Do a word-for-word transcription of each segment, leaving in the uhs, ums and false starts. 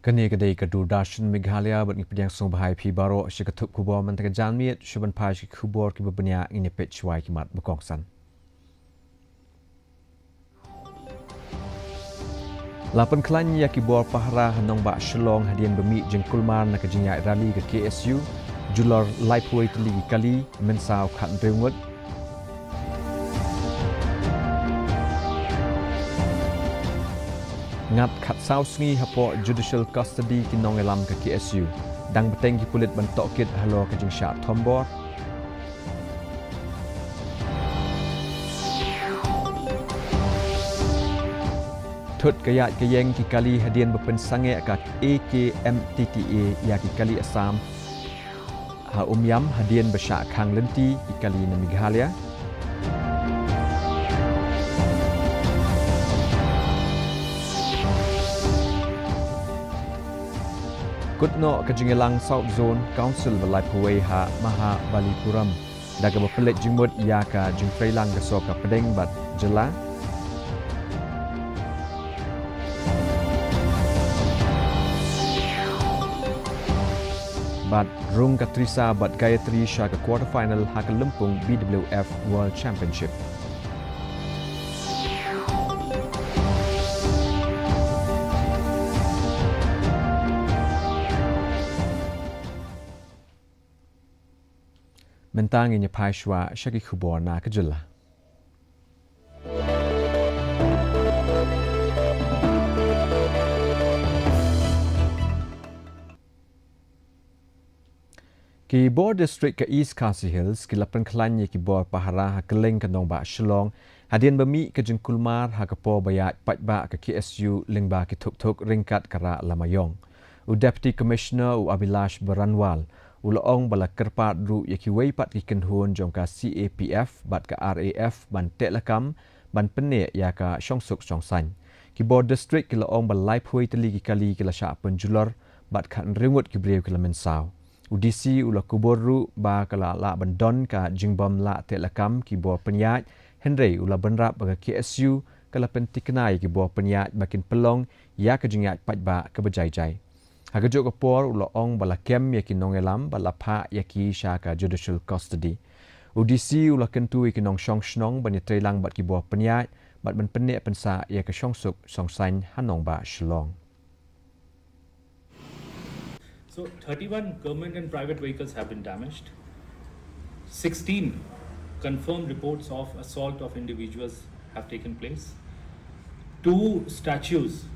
Kane ka dei ka Doordarshan Meghalaya bad ngi pdiang sngewbha ïa phi baroh sha ka thup khubor mynta ka janmiet. Sha ban phai sha ki khubor kiba bniah, ngin ïa peit shuwa ïa ki mat ba kongsan. La pynkhlaiñ ïa ki bor pahara ha nongbah Shillong hadien ba mih jingkulmar na ka jingïaid rally ka K S U, julor laiphew tylli ki kali, mynsaw khathynriew ngut. Ngat khatsaw sngi hapoh judicial custody ki nongïalam ka K S U. Dang bteng ki pulit ban tohkit halor ka jingshah thombor. Thut ka ïaid ka ïeng ki kali hadien ba pynsangeh ka A K M T T A ïa ki kali Assam ha Umiam hadien ba shah khang lynti ki kali na Meghalaya. Kut noh ka jingïalang South Zone Council ba laiphew wei ha Mahabalipuram da kaba pynleit jingmut ïa ka jingtreilang ka sor ka pdeng bad jylla. Bad rung ka Trisa bad Gayatri sha ka quarter final ha ka lympung B W F World Championship. Mynta ngin ïa phai shuwa sha ki khubor na ka jylla. Ki bor district ka East Khasi Hills ki la pynkhlaiñ ïa ki bor pahara ha kylleng ka nongbah Shillong hadien ba mih ka jingkulmar ha ka por ba ïaid paidbah ka K S U lyngba ki thuk thuk ryngkat ka rah lama ïong. U Deputy Commissioner u Abhilash Baranwal u la ong ba la kyrpad ruh ïa kiwei pat ki kynhun jong ka C A P F bad ka R A F ban teh lakam ban pynneh ïa ka shongsuk shongsaiñ. Ki bor district ki la ong ba laiphew tylli ki kali ki la shah pynjulor bad khathynriew ngut ki briew ki la mynsaw. U D C u la kubur ruh ba ka la lah ban don ka jingbym lah teh lakam ki bor pynïaid, hynrei u la bynrap ba ka K S U ka la pynthikna ïa ki bor pynïaid ba kin pynlong ïa ka jingïaid paidbah kaba jai jai. Ha kajuh ka por u la ong ba la kem ïa ki nongïalam bad la phah ïa ki sha ka judicial custody. U D C u la kyntu ïa ki nongshong shnong ban ïatreilang bad ki bor pynïaid bad ban pynneh pynsah ïa ka shongsuk shongsaiñ ha nongbah Shillong. So, thirty-one government and private vehicles have been damaged. Sixteen confirmed reports of assault of individuals have taken place. Two statues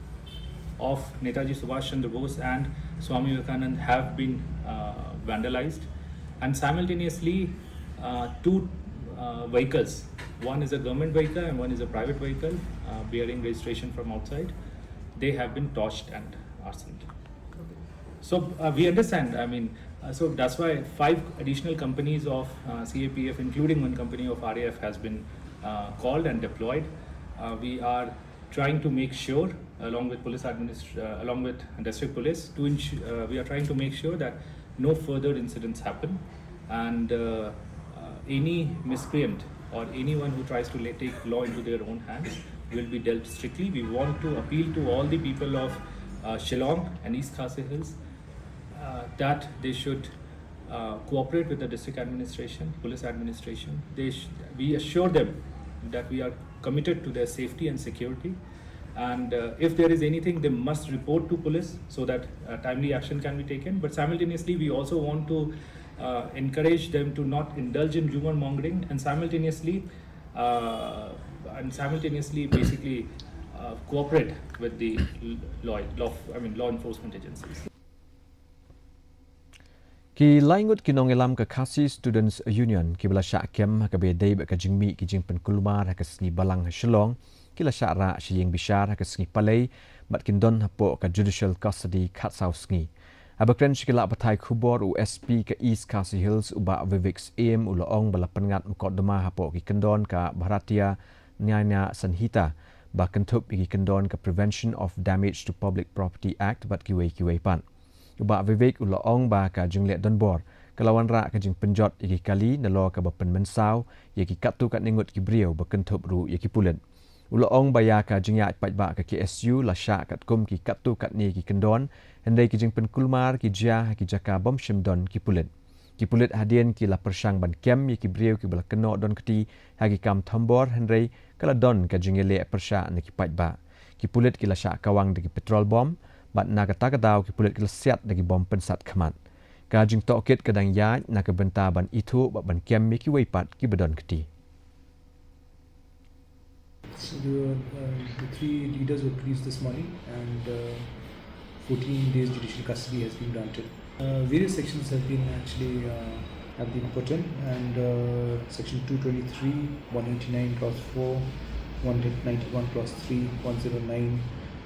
of Netaji Subhash Chandra Bose and Swami Vivekanand have been, uh, vandalized. And simultaneously, uh, two, uh, vehicles, one is a government vehicle and one is a private vehicle, uh, bearing registration from outside, they have been torched and arsoned. So, uh, we understand, I mean, uh, so that's why five additional companies of, uh, C A P F, including one company of R A F, has been, uh, called and deployed. Uh, we are trying to make sure, along with police administ-, uh, along with district police, to ensure, uh, we are trying to make sure that no further incidents happen, and, uh, uh, any miscreant or anyone who tries to la-, take law into their own hands will be dealt strictly. We want to appeal to all the people of, uh, Shillong and East Khasi Hills, uh, that they should, uh, cooperate with the district administration, police administration. They sh-, we assure them that we are committed to their safety and security. And, uh, if there is anything, they must report to police so that, uh, timely action can be taken. But simultaneously, we also want to, uh, encourage them to not indulge in rumor mongering, and simultaneously, uh, and simultaneously, basically, uh, cooperate with the l-, law, law, I mean, law enforcement agencies. Ki lai ngut ki nongïalam ka Khasi Students Union kiba la shah kem ha kaba ïadei bad ka jingmih ki jingpynkulmar ha ka sngi Balang ha Shillong, ki la shah rah sha ïing bishar ha ka sngi Palei bad kin don hapoh ka judicial custody khatsaw sngi. Haba kren sha ki lad pathai khubor, u S P ka East Khasi Hills, u Bah Vivek Syiem, u la ong ba la pynngat mukotduma hapoh ki kyndon ka Bharatiya Nyaya Sanhita ba kynthup ïa ki kyndon ka Prevention of Damage to Public Property Act bad kiwei kiwei pat. U Bah Vivek u la ong ba ka jingleh donbor ka la wanrah ka jingpynjot ïa ki kali nalor kaba pynmynsaw ïa ki katto katne ngut ki briew ba kynthup ruh ïa ki pulit. U la ong ba ïa ka jingïaid paidbah ka K S U la shah katkum ki katto katne ki kyndon, hynrei ki jingpynkulmar ki jia ha ki jaka bym shym don ki pulit. Ki pulit hadien ki la pyrshang ban kem ïa ki briew kiba la kynnoh don kti ha ki kam thombor, hynrei ka la don ka jingïaleh pyrshah na ki paidbah. Ki pulit ki la shah kawang da ki petrol bom, bad na kata ka daw ki pulit ki la siat da ki bom pynsat khmat. Ka jingtohkit ka dang ïaid na ka bynta ban ithuh bad ban kem ïa kiwei pat kiba don kti. So there were, uh, the three leaders were released this morning, and uh, fourteen days judicial custody has been granted. Uh, various sections have been actually uh, have been put in, and uh, section two twenty-three, one eighty-nine clause four, one ninety-one clause three, one oh nine,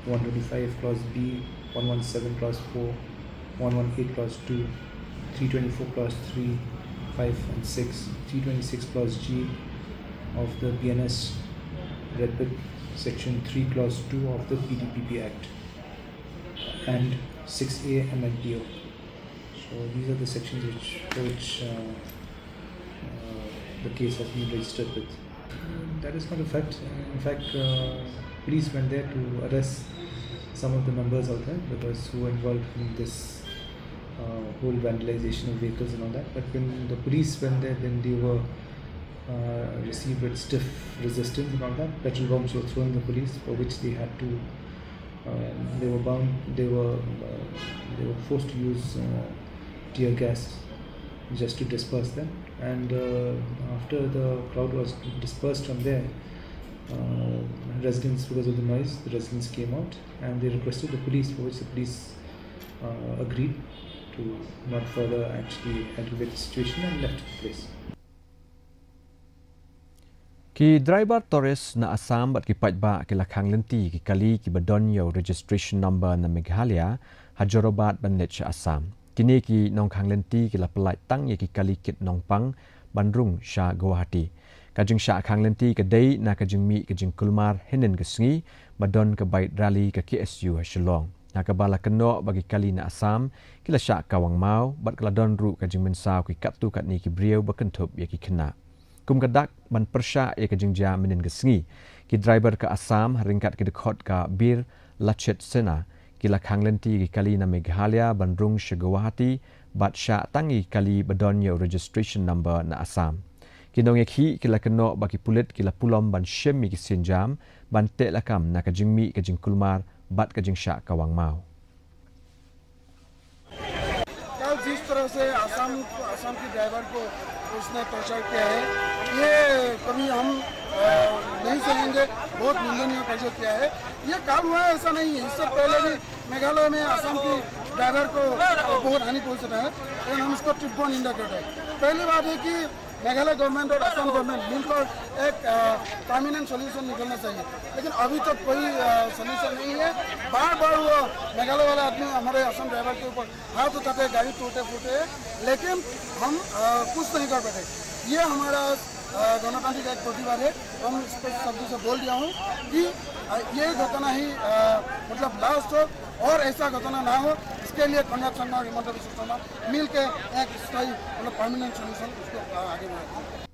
one twenty-five clause B, one seventeen clause four, one eighteen clause two, three twenty-four clause three, five and six, three twenty-six clause G of the B N S Redbit, section three clause two of the P D P P Act, and six A M N P O. So these are the sections which, for which uh, uh, the case has been registered with. That is not a fact. In fact, uh, police went there to arrest some of the members out there because who were involved in this uh, whole vandalization of vehicles and all that. But when the police went there, then they were uh, received with stiff resistance and all that. Petrol bombs were thrown at the police, for which they had to. Uh, they were bound. They were. Uh, they were forced to use uh, tear gas just to disperse them. And uh, after the crowd was dispersed from there, uh, residents, because of the noise, the residents came out and they requested the police, for which the police uh, agreed to not further actually aggravate the situation and left the place. Ki driver tourist na Assam bad ki paidbah ki la khang lynti ki kali kiba don ïa u registration number na Meghalaya ha Jorabat ban leit sha Assam. Kine ki nongkhang lynti ki la pyllait tang ïa ki kali kit nongpang ban rung sha Guwahati. Ka jingshah khang lynti ka dei na ka jingmih ka jingkulmar hynnin ka sngi ba don ka bike rally ka K S U ha Shillong. Ha kaba la kynnoh ba ki kali na Assam ki la shah kawang maw bad ka la don ruh ka jingmynsaw ki katto katne ki briew ba kynthup ïa ki khynnah. Kum ka dak ban pyrshah ïa ka jingjia mynnin ka sngi, ki driver ka Assam ha ryngkat ki dkhot ka Bir Lachit Sena ki la khang lynti ïa ki kali na Meghalaya ban rung sha Guwahati bad shah tang ïa ki kali ba don ïa u registration number na Assam. Ki nongïakhih ki la kynnoh ba ki pulit ki la pulom ban shim ïa ki sienjam ban teh lakam na ka jingmih ka jingkulmar bad ka jingshah kawang maw. कल जिस तरह से आसाम, आसाम की ड्राइवर को उसने टॉर्चर किया है, ये कभी हम, अ, नहीं सहेंगे। बहुत निंदनीय कार्य किया है। ये कल हुआ है, ऐसा नहीं है। इससे पहले भी मेघालय में आसाम की ड्राइवर को बहुत हानि पहुंचाया है, लेकिन हम इसको तीव्र निंदा करते हैं। पहली बात है कि मेघालय गवर्नमेंट और असम गवर्नमेंट मिलकर एक, अ, परमानेंट सॉल्यूशन निकलना चाहिए, लेकिन अभी तक कोई, अ, सॉल्यूशन नहीं है। बार बार वो मेघालय वाले आदमी हमारे असम ड्राइवर के ऊपर हाथ उठाते हैं, गाड़ी तोड़ते फूटते हैं, लेकिन हम, अ, कुछ नहीं कर पाते। ये हमारा, अ, गणतंत्र का एक प्रतिवाद है। हम स्पष्ट शब्दों से बोल दिया हूँ कि, अ, ये घटना ही, अ, मतलब लास्ट हो और ऐसा घटना ना हो, इसके लिए कॉनराड शर्मा और हिमंत बिश्व शर्मा मिल के एक स्थायी, मतलब परमानेंट सॉल्यूशन उसको, अ, आगे बढ़ाते हैं।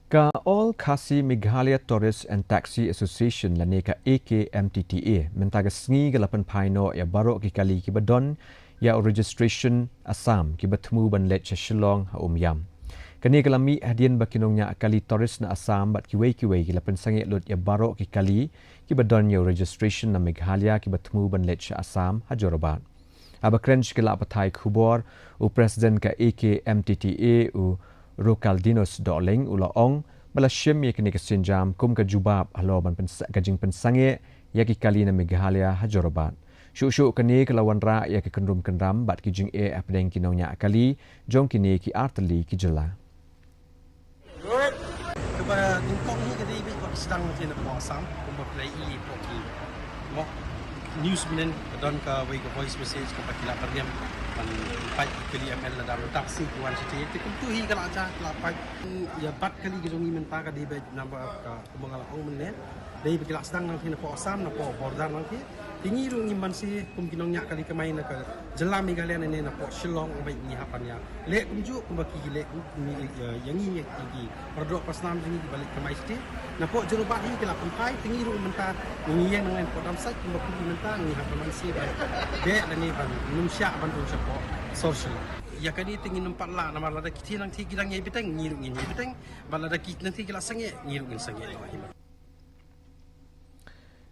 Ka All Khasi Meghalaya Tourist and Taxi Association lane ka A K M T T A mynta ka sngi ka la pynphai noh ïa baroh ki kali kiba don ïa u registration Assam kiba thmu ban leit sha Shillong ha Umiam. Kane ka la mih hadien ba ki nongñiah kali tourist na Assam bad kiwei kiwei ki la pynsangeh lut ïa baroh ki kali kiba don ïa u registration na Meghalaya kiba thmu ban leit sha Assam ha Jorabat. Haba kren sha ki lad pathai khubor, u President ka A K M T T A u Rokaldinus Dohling u la ong ba la shim ïa kane ka sienjam kum ka jubab halor ban pynsa-, ka jingpynsangeh ïa ki kali na Meghalaya ha Jorabat. Shuh shuh kane ka la wanrah ïa ka kynrum kynram bad ki jingeh hapdeng ki nongñiah kali jong kine ki artylli ki jylla. Kaba nyngkong hi ka dei beit ba sdang na pdeng Assam kumba phi la ïohi hapoh ki, mo, news mynnin ba don kawei ka voice message kaba ki la pynrem ban pynpait ki kali M L lada mynta ka sngi ki wan shatei. Te kumtu hi ka la jia, ki la pait. Ïa bat kali ka jong ngi mynta ka dei beit namar ka kumba nga la ong mynne, dei ba ki la sdang na pdeng hapoh Assam, napoh border na pdeng. Te ngi ruh ngi man se kum ki nongñiah kali kamai na ka jylla Meghalaya ne na pdeng Shillong, ba ngi hap ban ïa leh kumjuh kumba ki leh kum ngi, ïa ngi, ïa ki para doh para snam jong ngi kiba leh kamai shatei. Na pdeng jong u Bah hi ki la pynphai, te ngi ruh mynta ngi ïeng nang leh pdeng dam sait kumba ki mynta ngi hap ban man se ban beh lane ban nym shah ban rung shapoh sor Shillong. Ïa kane te ngin nym pat lah namar lada ki te nang te ki dang ïai bteng, ngi ruh ngin ïai bteng. Bad lada ki nang te ki la sangeh, ngi ruh ngin sangeh noh hi.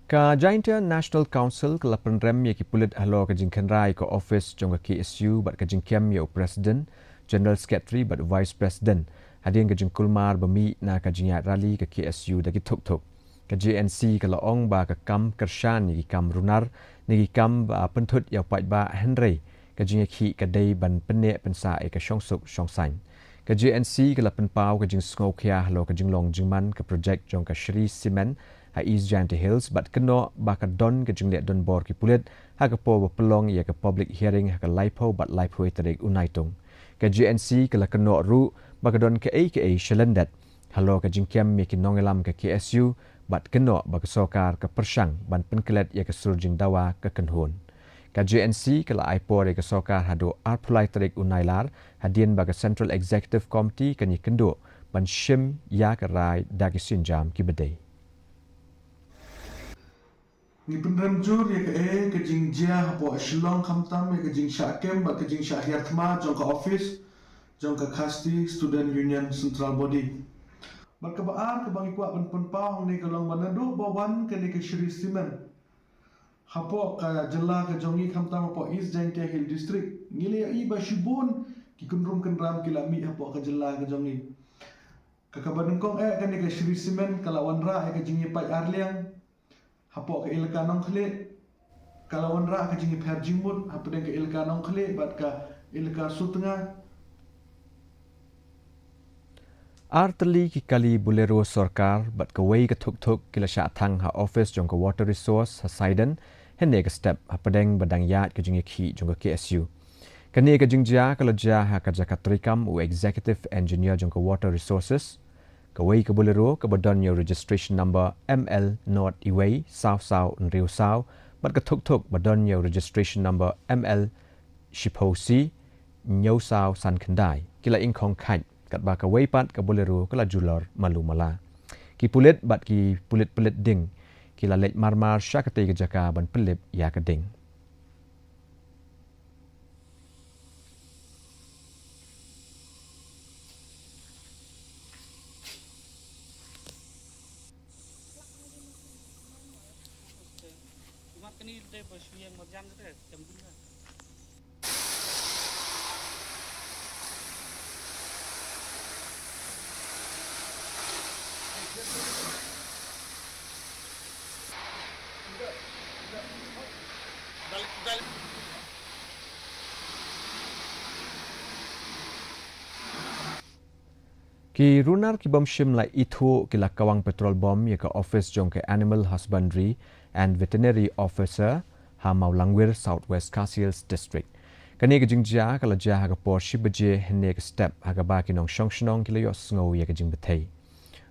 Ka Jaintia National Council ka la pynrem ïa ki pulit halor ka jingkhynra ïa ka office jong ka K S U bad ka jingkem ïa u President, General Secretary bad Vice President hadien ka jingkulmar ba mih na ka jingïaid rally ka K S U da ki thuk thuk. Ka J N C ka la ong ba ka kam kyrshan ïa ki kam runar ne ki kam ba pynthut ïa u paidbah, hynrei ka jingïakhih ka dei ban pynneh pynsah ïa ka shongsuk shongsaiñ. Ka J N C ka la pynpaw ka jingsngewkhia halor ka jinglong jingman ka projek jong ka Shree Cement ha East Jaintia Hills bad kynnoh ba ka don ka jingleh donbor ki pulit ha ka por ba pynlong ïa ka public hearing ha ka laiphew bad laiphew tarik u Naitung. Ka J N C ka la kynnoh ruh ba ka don kaei kaei shalyndet halor ka jingkem ïa ki nongïalam ka K S U bad kynnoh ba ka sorkar ka pyrshang ban pynklet ïa ka sur jingdawa ka kynhun. Ka J N C ka la ai por ïa ka sorkar haduh arphew lai tarik u Nailar hadien ba ka Central Executive Committee kan ïakynduh ban shim ïa ka rai da ki sienjam kiba dei. Ngi pynrem jur ïa kaei ka jingjia hapoh Shillong khamtam ïa ka jingshah kem bad ka jingshah hiar thma jong ka office jong ka Khasi Student Union Central Body. Bad kaba ar kaba ngi kwah ban pynpaw hangne ka long ba naduh ba wan kane ka Shree Cement hapoh ka jylla ka jong ngi khamtam hapoh East Jaintia Hill District, ngi la ïohi ba shibun ki kynrum kynram ki la mih hapoh ka jylla ka jong ngi. Ka kaba nyngkong eh kane ka Shree Cement ka la wanrah ïa ka jingïapait arliang hapoh ka elaka Nongkhlieh, ka la wanrah ka jingïapher jingmut hapdeng ka elaka Nongkhlieh bad ka elaka Sutnga. Ar tylli ki kali Bolero sorkar bad kawei ka thuk thuk ki la shah thang ha office jong ka Water Resource ha Saiden hynne ka step hapdeng ba dang ïaid ka jingïakhih jong ka K S U. Kane ka jingjia ka la jia ha ka jaka treikam u Executive Engineer jong ka Water Resources. Kawei ka Bolero kaba don ïa u registration number M L not iwei saw saw hynriew saw bad ka thuk thuk ba don ïa u registration number M L shiphew C hynñiew saw san khyndai ki la ingkhong khait, katba kawei pat ka Bolero ka la julor malu mala. Ki pulit bad ki pulit pynlip ding ki la leit marmar sha katei ka jaka ban pynlip ïa ka ding. Ki runar ki bym shym la ithuh ki la kawang petrol bomb ïa ka office jong ka Animal Husbandry and Veterinary Officer ha Mawlangwir, South West Khasi Hills District. Kane ka jingjia ka la jia ha ka por shi baje hynne ka step ha kaba ki nongshong shnong ki la ïohsngew ïa ka jingbthei.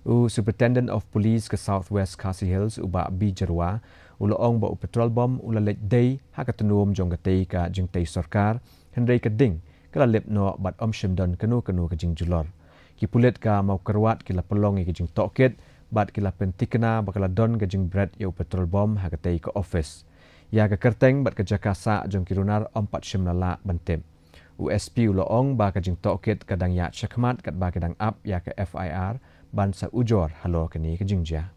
U Superintendent of Police ka South West Khasi Hills, u Bah B Jyrwa, u la ong ba u petrol bomb u la leit dei ha ka tnum jong katei ka jingtei sorkar, hynrei ka ding ka la lip noh bad ym shym don kano kano ka jingjulor. Ki pulit ka Mawkyrwat ki la pynlong ïa ka jingtohkit bad ki la pynthikna ba ka la don ka jingbret ïa u petrol bomb ha katei ka office. Ïa ka kyrteng bad ka jaka sah jong ki runar ym pat shym la lah ban tip. U S P u la ong ba ka jingtohkit ka dang ïaid shakhmat katba ki dang ap ïa ka F I R ban sa ujor halor kane ka jingjia.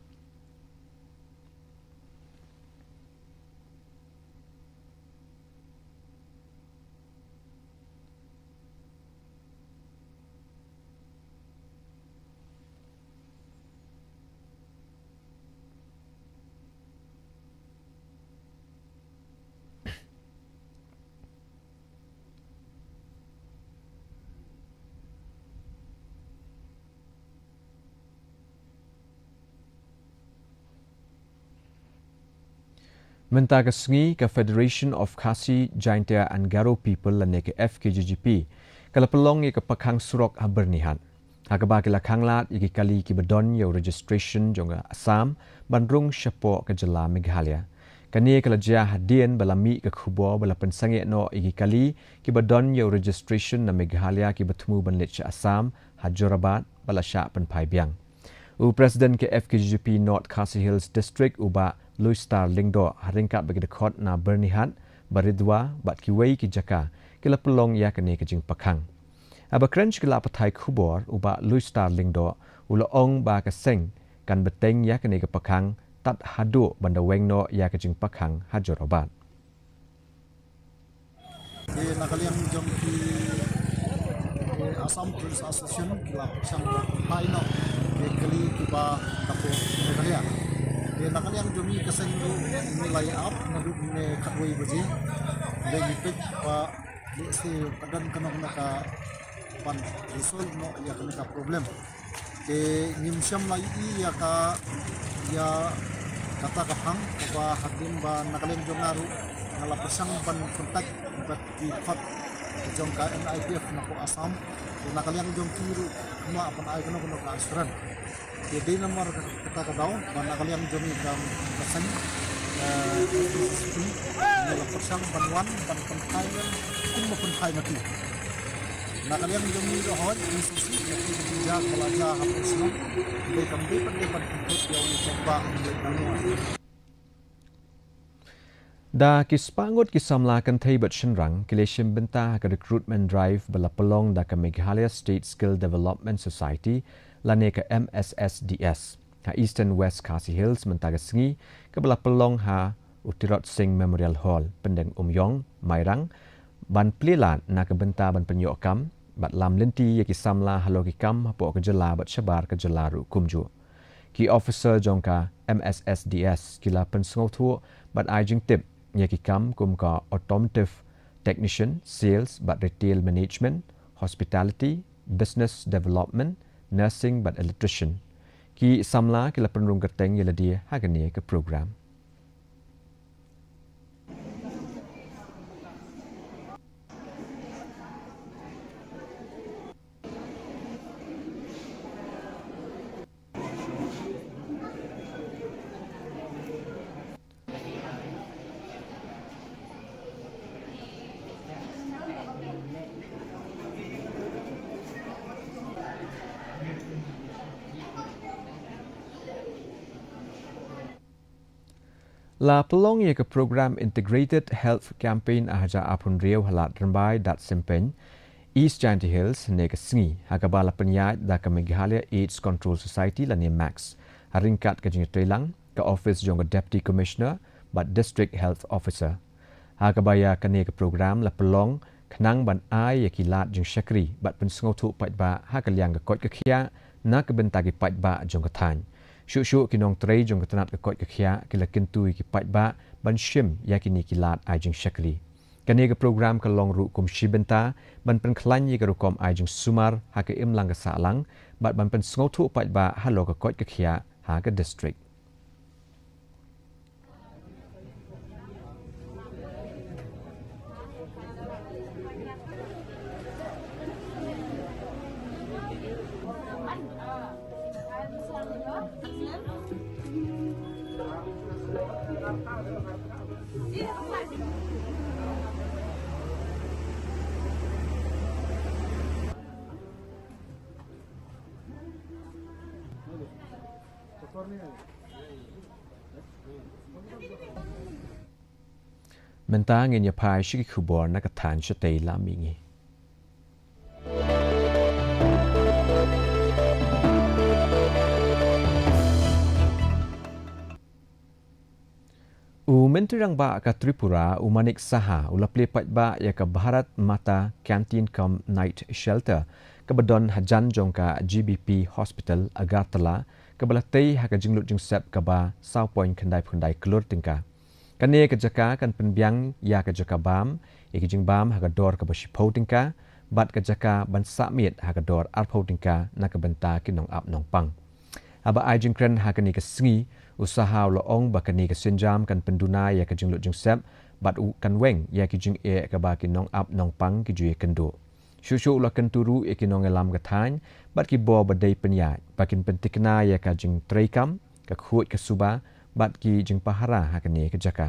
Mynta ka sngi ka Federation of Khasi Jaintia and Garo People lane ka F K J G P ka la pynlong ïa ka pakhang surok ha Byrnihat, ha kaba ki la khanglad ïa ki kali kiba don ïa u registration jong ka Assam ban rung shapoh ka jylla Meghalaya. Kane ka la jia hadien ba la mih ka khubor ba la pynsangeh noh ïa ki kali kiba don ïa u registration na Meghalaya kiba thmu ban leit sha Assam ha Jorabat ba la shah pynphai biang. U President ka F K J G P North Khasi Hills District u Bah Louistar Lyngdoh ha ryngkat bad ki dkhot na Byrnihat, Baridua bad kiwei ki jaka ki la pynlong ïa kane ka jingpakhang. Haba kren sha ki lad pathai khubor, u Bah Louistar Lyngdoh u la ong ba ka seng kan bteng ïa kane ka pakhang tad haduh ban da weng noh ïa ka jingpakhang ha Jorabat. Te na ka liang jong ki, eh, Assam Police Association ki la pyrshang ban pynphai noh ïa ki kali kiba ka pyrshang ka liang. Te na ka liang jong ngi ka seng ruh ngi la ïa ap naduh ne khatwei baje. Te ngi peit ba lehse ka don kano kano ka ban resolve noh ïa kane ka problem. Te ngim shym la ïohi ïa ka, ïa kata ka phang kaba hadien ba na ka liang jong nga ruh nga la pyrshang ban contact bad ki dkhot jong ka N I P F na ka Assam. Te na ka liang jong ki ruh kim lah ban ai kano kano ka assurance. Te dei namar kata ka daw ba na ka liang jong ngi ka, ka seng, eh, N C C P ngi la pyrshang ban wan ban pynphai kum ban pynphai na ki. Na ka liang jong ngi ruh hoi N C C P ngi la pynjah ba la jia ha pyrshang. Dei kam dei ban dei ban pynthut ïa u chong ba ngi la. Da ki spah ngut ki samla kynthei bad shynrang ki la shim bynta ha ka recruitment drive ba la pynlong da ka Meghalaya State Skill Development Society lane ka M S S D S ha Eastern West Khasi Hills mynta ka sngi, kaba la pynlong ha u Tirot Sing Memorial Hall, Pyndengumiong, Mairang, ban plie lad na ka bynta ban pynïoh kam bad lam lynti ïa ki samla halor ki kam hapoh ka jylla bad shabar ka jylla ruh kumjuh. Ki officer jong ka M S S D S ki la pynsngewthuh bad ai jingtip ïa ki kam kum ka automotive technician, sales bad retail management, hospitality, business development, nursing bad electrician. Ki samla ki la pynrung kyrteng ïa lade ha kane ka program. La pynlong ïa ka program Integrated Health Campaign ar hajar arphew hynriew ha Lad Rymbai Datsympeng, East Jaintia Hills, hynne ka sngi, ha kaba la pynïaid da ka Meghalaya AIDS Control Society lane MACS, ha ryngkat ka jingïatreilang ka office jong ka Deputy Commissioner bad District Health Officer. Ha kaba ïa kane ka program la pynlong khnang ban ai ïa ki lad jingshakri bad pynsngewthuh paidbah ha ka liang ka koit ka khiah na ka bynta ki paidbah jong ka thaiñ. Shuh shuh ki nongtrei jong ka tnat ka koit ka khiah ki la kyntu ïa ki paidbah ban shim ïa kine ki lad ai jingshakri. Kane ka program ka long ruh kum shi bynta ban pynkhlaiñ ïa ka rukom ai jingsumar ha ka imlang ka sahlang bad ban pynsngewthuh paidbah halor ka koit ka khiah ha ka district. Mynta ngin ïa phai sha ki khubor na ka thaiñ shatei, la mih ngi. U Myntri Rangbah ka Tripura, u Manik Saha, u la plie paidbah ïa ka Bharat Mata Canteen cum Night Shelter, kaba don hajan jong ka G B P Hospital, Agartala, kaba la tei ha ka jinglut jingsep kaba saw point khyndai phew khyndai klur tyngka. Kane ka jaka kan pynbiang ïa ka jaka bam, ïa ki jingbam ha ka dor kaba shiphew tyngka, bad ka jaka ban sah miet ha ka dor arphew tyngka na ka bynta ki nongap nongpang. Haba ai jingkren ha kane ka sngi, u Saha u la ong ba kane ka sienjam kan pynduna ïa ka jinglut jingsep, bad u kan weng ïa ki jingeh kaba ki nongap nongpang ki ju ïakynduh. Shuh shuh u la kyntu ruh ïa ki nongïalam ka thaiñ bad ki bor ba dei pynïaid ba kin pyntikna ïa ka jingtreikam ka khuid ka suba bad ki jingpahara ha kane ka jaka.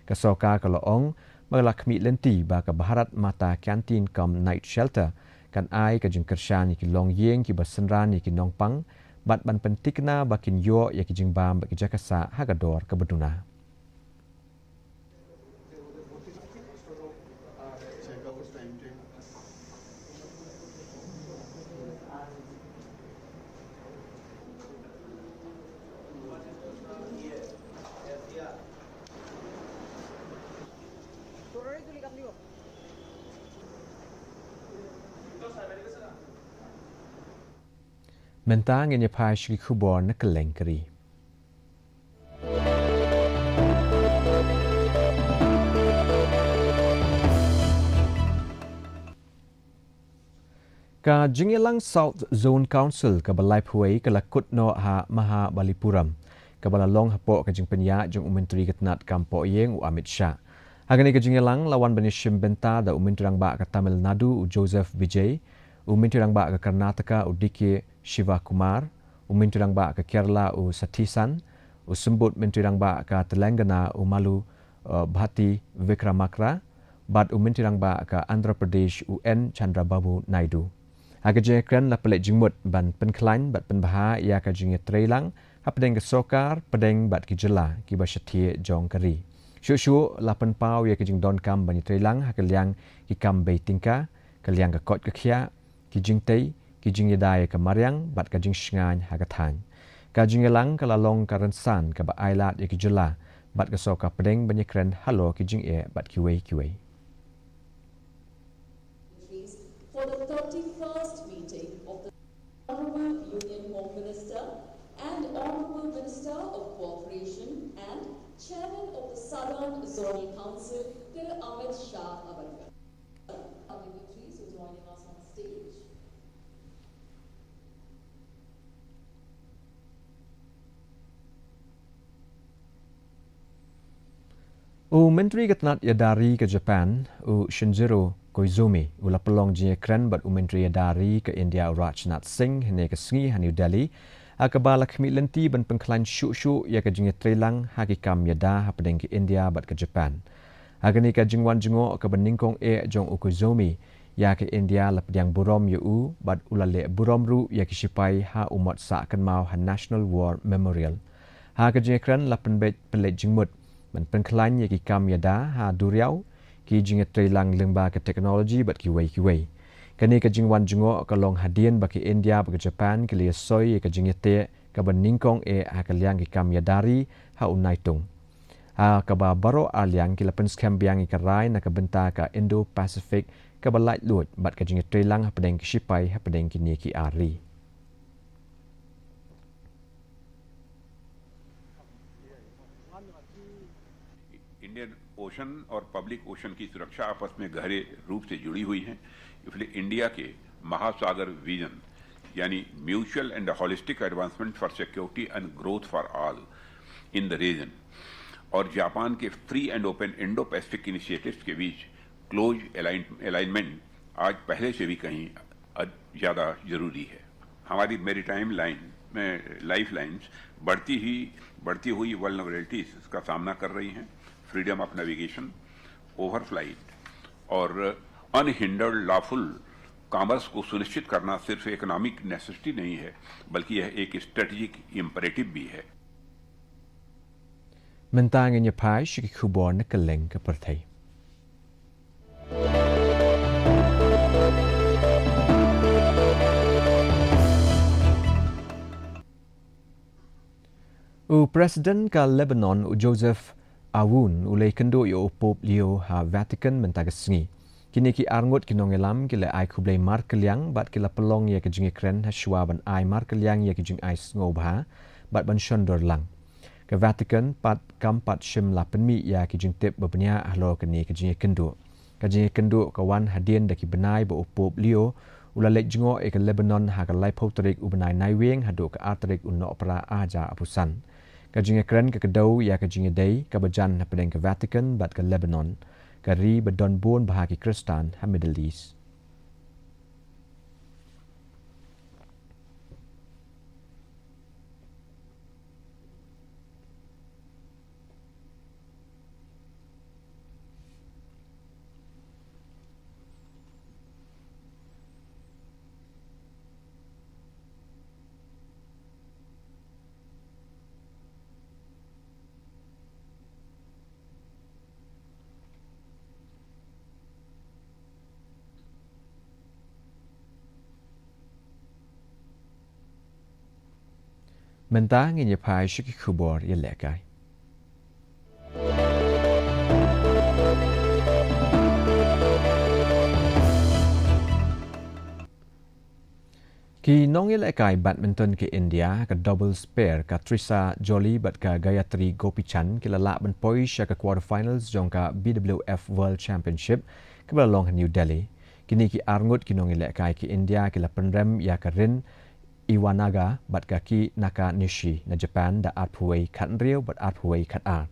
Ka sorkar ka la ong ba ka la khmih lynti ba ka Bharat Mata Canteen cum Night Shelter kan ai ka jingkyrshan ïa ki longïing kiba synran ïa ki nongpang bad ban pynthikna ba kin ïoh ïa ki jingbam bad ki jaka sah ha ka dor kaba duna. Mynta ngin ïa phai sha ki khubor na kylleng ka ri. Ka jingïalang South Zone Council kaba laiphew wei ka la kut noh ha Mahabalipuram, kaba la long hapoh ka jingpynïaid jong u Myntri ka tnat kam pohiing u Amit Shah. Ha kane ka jingïalang la wan ban ïashim bynta da u Myntri Rangbah ka Tamil Nadu u Joseph Vijay, u Myntri Rangbah ka Karnataka u D K Shivakumar, u Myntri Rangbah ka Kerala u Santhisan, u Symbud Myntri Rangbah ka Telangana u Mallu, uh, Bhatti Vikramakara, bad u Myntri Rangbah ka Andhra Pradesh u N Chandrababu Naidu. Ha ka jingïakren la pynleit jingmut ban pynkhlaiñ bad pynbha ïa ka jingïatreilang hapdeng ka sorkar, pdeng bad ki jylla kiba shathie jong ka ri. Shuh shuh la pynpaw ïa ka jingdonkam ban ïatreilang ha ka liang ki kam bei tyngka, ka liang ka koit ka khiah, ki jingtei, ki jingïada ïa ka mariang bad ka jingshngaiñ ha ka thaiñ. Ka jingïalang ka la long ka rynsan kaba ailad ïa ki jylla bad ka sorkar pdeng ban ïakren halor ki jingeh bad kiwei kiwei. For the thirty-first meeting of the Honorable Union Home Minister and Honorable Minister of Cooperation and Chairman of the Southern Zonal Council, Shri Amit Shah Awadkar. Our dignitaries who are joining us on stage. U Myntri ka tnat ïada ri ka Japan, u Shinjiro Koizumi, u la pynlong jingïakren bad u Myntri ïada ri ka India u Rajnath Singh hynne ka sngi ha New Delhi, ha kaba la khmih lynti ban pynkhlaiñ shuh shuh ïa ka jingïatreilang ha ki kam ïada hapdeng ka India bad ka Japan. Ha kane ka jingwan jngoh kaba nyngkong eh jong u Koizumi ïa ka India la pdiang burom ïa u bad u la leh burom ruh ïa ki shipai ha u mot sah kynmaw ha National War Memorial. Ha ka jingïakren la pynbeit pynleit jingmut ban pynkhlaiñ ïa ki kam ïada ha duriaw, ki jingïatreilang lyngba ka technology bad kiwei kiwei. Kane ka jingwan jngoh ka long hadien ba ka India bad ka Japan ki la ïasoi ïa ka jingïateh kaba nyngkong eh ha ka liang ki kam ïada ri ha u Naitung, ha kaba baroh arliang ki la pynskhem biang ïa ka rai na ka bynta ka Indo-Pacific kaba laitluid bad ka jingïatreilang hapdeng ki shipai hapdeng kine ki ar ri. इंडियन ओशन और पब्लिक ओशन की सुरक्षा आपस में गहरे रूप से जुड़ी हुई है, इसलिए इंडिया के महासागर विजन, यानी Mutual and Holistic Advancement for Security and Growth for All in the Region, और जापान के फ्री एंड ओपन इंडो पैसिफिक इनिशिएटिव्स के बीच क्लोज अलाइनमेंट आज पहले से भी कहीं अ-, ज़्यादा ज़रूरी है। हमारी मैरीटाइम लाइन में लाइफलाइंस बढ़ती ही, बढ़ती हुई वल्नरेबिलिटीज का सामना कर रही हैं। फ्रीडम ऑफ नेविगेशन, ओवरफ्लाइट और अनहिंडर्ड लॉफुल कॉमर्स को सुनिश्चित करना सिर्फ इकोनॉमिक नेसेसिटी नहीं है, बल्कि यह एक स्ट्रेटेजिक इम्पेरेटिव भी है। Mynta ngin ïa phai sha ki khubor na kylleng ka pyrthei. U President ka Lebanon, u Joseph Aoun, u la ïakynduh ïa u Pope Leo ha Vatican mynta ka sngi. Kine ki arngut ki nongïalam ki la ai khublei markylliang bad ki la pynlong ïa ka jingïakren ha shuwa ban ai markylliang ïa ka jingai sngewbha bad ban shon dur lang. Ka Vatican pat kam pat shym la pynmih ïa ki jingtip ba bniah halor kane ka jingïakynduh. Ka jingïakynduh ka wan hadien da ki bnai ba u Pope Leo u la leit jngoh ïa ka Lebanon ha ka laiphew tarik u bnai Naiwieng haduh ka ar tarik u Nohprah ar hajar arphew san. Ka jingïakren ka kdew ïa ka jingïadei kaba jan hapdeng ka Vatican bad ka Lebanon, ka ri ba don bun bha ki Khristan ha Middle East. Mynta ngin ïa phai sha ki khubor ïalehkai. Ki nongïalehkai badminton ka India, ka doubles pair, ka Trisha Joly bad ka Gayatri Gopichand, ki la lah ban poi sha ka quarter finals jong ka B W F World Championship, kaba la long ha New Delhi. Kine ki arngut ki nongïalehkai ka India ki la pynrem ïa ka Rin Iwanaga bad ka Ki Nakanishi na Japan da arphew wei khathynriew bad arphew wei khatar.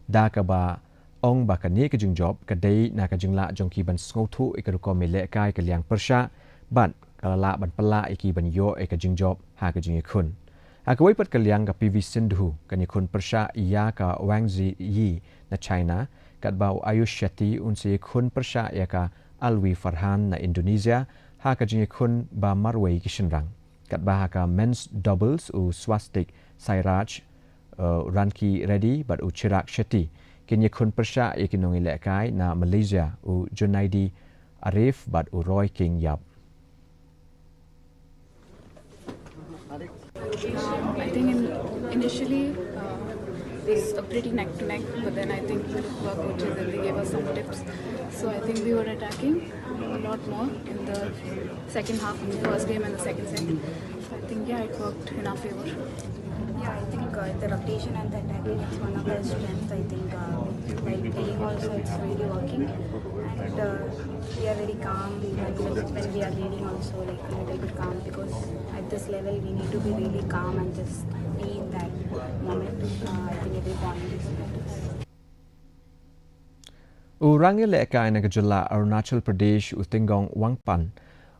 Da kaba ong ba kane ka jingjop ka dei na ka jinglah jong ki ban sngewthuh ïa ka rukom ïalehkai ka liang pyrshah bad ka la lah ban pynlah ïa ki ban ïoh ïa ka jingjop ha ka jingïakhun. Ha kawei pat ka liang, ka P V Sindhu kan ïakhun pyrshah ïa ka Wang Zhiyi na China, katba u Ayush Shetty un sa ïakhun pyrshah ïa ka Alwi Farhan na Indonesia ha ka jingïakhun ba marwei ki shynrang. Katba ha ka men's doubles, u Swastik Sairaj, uh, Ranki Reddy bad u Chirag Shetty kin ïakhun pyrshah ïa ki nongïalehkai na Malaysia, u Junaidi Arif bad u Roy King Yap. I think in, initially uh, it's a pretty neck to neck, but then I think we looked to our coaches and they gave us some tips. So I think we were attacking a lot more in the second half of the first game and the second set. So I think, yeah, it worked in our favor. Yeah, I think uh, the rotation and the attacking is one of our strengths. I think uh, while playing also it's really working. And uh, we are very calm. We when, when we are leading also, like, we need to be calm because at this level we need to be really calm and just be in that moment. Uh, I think every point is matters. U rangïalehkai na ka jylla Arunachal Pradesh, u Tingong Wangpan,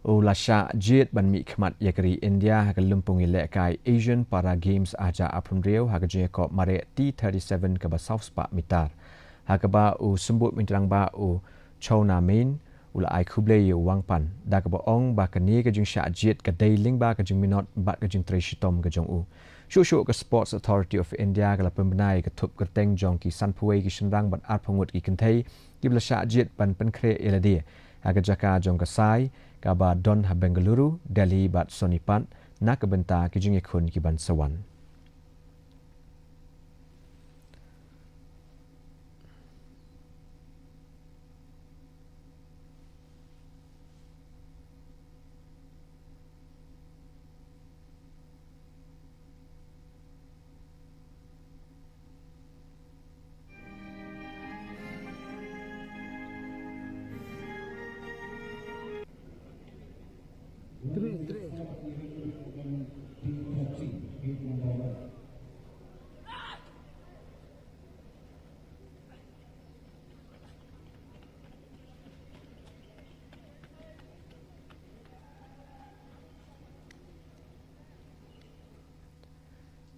u la shah jied ban mihkhmat ïa ka ri India ha ka lympung ïalehkai Asian Para Games arhajar arphew hynriew ha ka jingïakop mareh T thirty-seven kaba saw spah mitar. Ha kaba u Symbud Myntri Rangbah, u Chawna Mein, u la ai khublei ïa u Wangpan da kaba ong ba kane ka jingshah jied ka dei lyngba ka jingminot bad ka jingtrei shitom ka jong u. Shuh shuh ka Sports Authority of India ka la pynbna ïa ka thup kyrteng jong ki sanphew wei ki shynrang bad arphew ngut ki kynthei kiba la shah jied ban pynkhreh ïa lade ha ka jaka jong ka sai kaba don ha Bengaluru, Delhi bad Sonipat na ka bynta ki jingïakhun ki ban sa wan.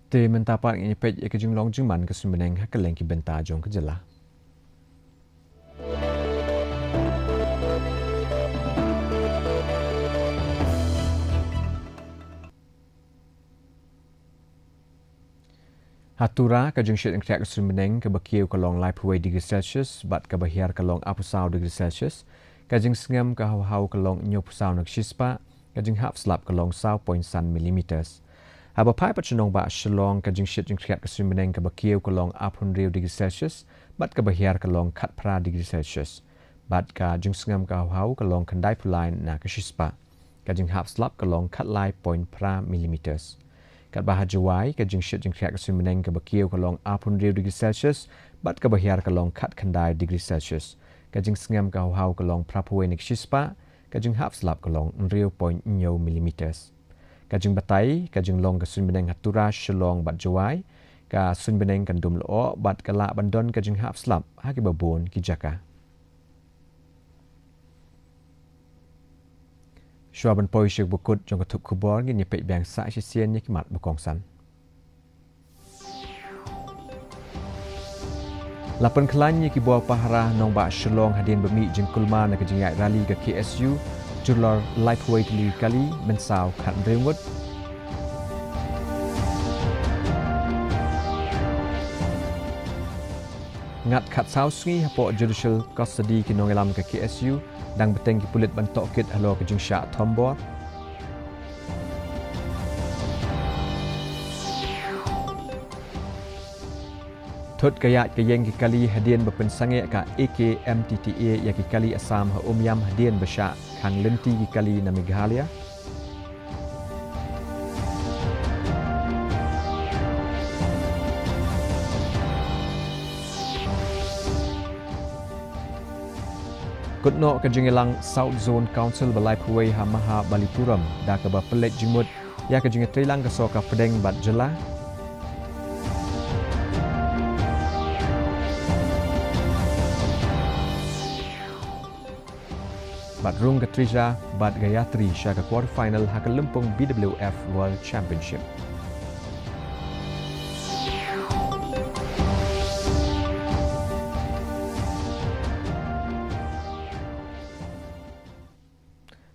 Te mynta pat ngin ïa peit ïa ka jinglong jingman ka suiñ bneng ha kylleng ki bynta jong ka jylla. Ha Tura, ka jingshit jingkhriat ka suiñ bneng kaba kiew ka long laiphew wei degree Celsius bad kaba hiar ka long arphew saw degree Celsius. Ka jingsngem ka hawhaw ka long hynñiewphew saw na ka shispah, ka jinghap slap ka long saw point san millimeters. Haba phai pat sha nongbah Shillong, ka jingshit jingkhriat ka suiñ bneng kaba kiew ka long arphew hynriew degree Celsius bad kaba hiar ka long khatphra degree Celsius. Bad ka jingsngem ka hawhaw ka long khyndaiphew lai na ka shispah. Ka jinghap slap ka long khatlai point phra millimeters. Katba ha Jowai, ka jingshit jingkhriat ka suiñ bneng kaba kiew ka long arphew hynriew degree Celsius bad kaba hiar ka long khatkhyndai degree Celsius. Ka jingsngem ka hawhaw ka long phraphew wei na ka shispah, ka jinghap slap ka long hynriew point hynñiew millimeters. Ka jingbatai ka jinglong ka suiñ bneng ha Tura, Shillong bad Jowai, ka suiñ bneng kan dum lyoh bad ka lah ban don ka jinghap slap ha kiba bun ki jaka. Shuwa ban poi sha ba kut jong ka thup khubor, ngin ïa peit biang sa shisien ïa ki mat ba kongsan. La pynkhlaiñ ïa ki bor pahara nongbah Shillong hadien ba mih jingkulmar na ka jingïaid rally ka K S U, jurlor laiphew wei tylli kali, mynsaw khathynriew ngut. Ngat khatsaw sngi hapoh judicial custody ki nongïalam ka K S U, dang bteng ki pulit ban tohkit halor ka jingshah thombor. Kut ka ïaid ka ïeng ki kali hadien ba pynsangeh ka A K M T T A ïa ki kali Assam ha Umiam hadien ba shah khang lynti ki kali na Meghalaya. Kut noh ka jingïalang South Zone Council ba laiphew wei ha Mahabalipuram da kaba pynleit jingmut ïa ka jingïatreilang ka sor ka pdeng bad jylla. Bad rung ka Trisha bad Gayatri sha ka quarter final ha ka lympung B W F World Championship.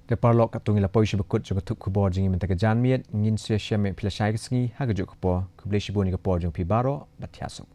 Te paralok, katto ngi la poi sha ba kut jong ka thup khubor jong ngi mynta ka janmiet. Ngin sa ïashem ïa phi lashai ka sngi ha kajuh ka por. Khublei shibun ïa ka por jong phi baroh, bad thiah suk.